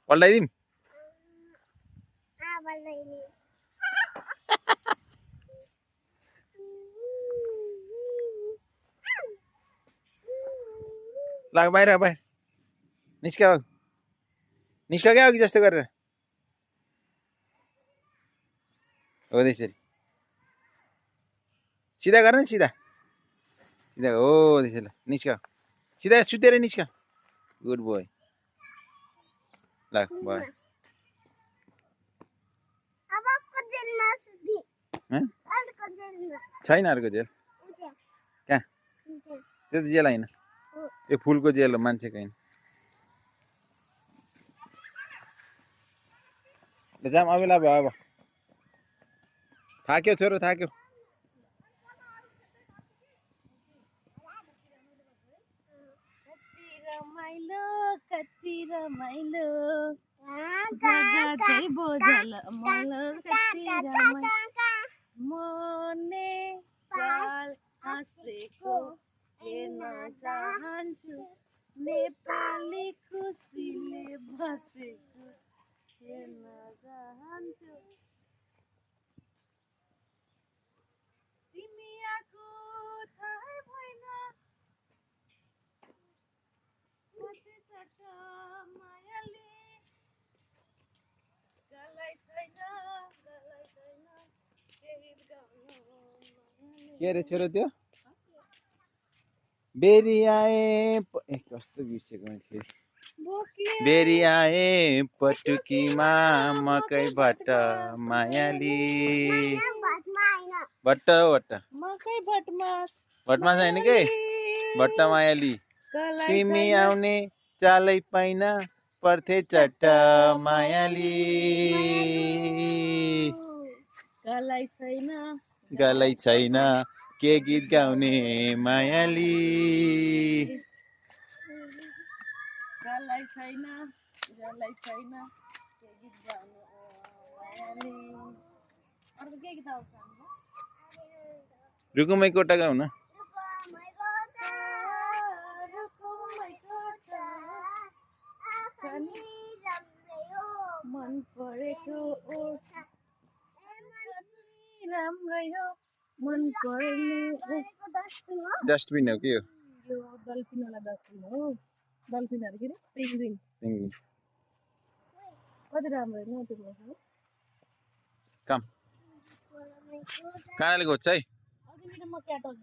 पल्टाइदिउँ लाग बाहिर बाहिर निस्क्या निस्क्या क्या अघि जस्तो गरेर हो त्यसरी सिधा गर न सिधा सिधा हो त्यसरी ल निस्क्या सिधा सुतेर निस्क्या गुड बोय ल भयो छैन अर्को जेल कहाँ त्यो त जेल होइन त्यो फुलको जेल हो मान्छेको होइन जाम अबेला भयो अब थाक्यो छोरो थाक्यो कति रमाइलो जग्गा चाहिँ बोझल मल कति रमाइलो मने चाल हाँसेको हेर्न चाहन्छु नेपाली खुसीले बसेको हेर्न चाहन्छु तिमी आएको थाहै भएन कति चट्ट मायाले गलाई छैन केही गाउनु के अरे छोरो त्यो बेरी आए कस्तो बिर्सेको मैले फेरि बेरी आए पटुकीमा मकैबाट मायाली भट्ट भट्ट मकै भटमा भट्टमा छैन के भट्ट मायाली तिमी आउने चालै पाइन पर्थे चट्ट मायाली गलै छैन के गीत गाउने मायाली गलै छैन के गीत गाउने मायाली अर्को के गीत आउँछ रुकुमै कोटा गाउँ न मन परेको राम्रै हो मन पर्ने डस्टबिन हो के हो यो डल्फिनवाला डस्टबिन हो डल्फिनहरू के अरे पेङ्गुइन कति राम्रो होइन त्यो बस्नु काम कानाले खोज्छ है अघि मेरो म क्याटक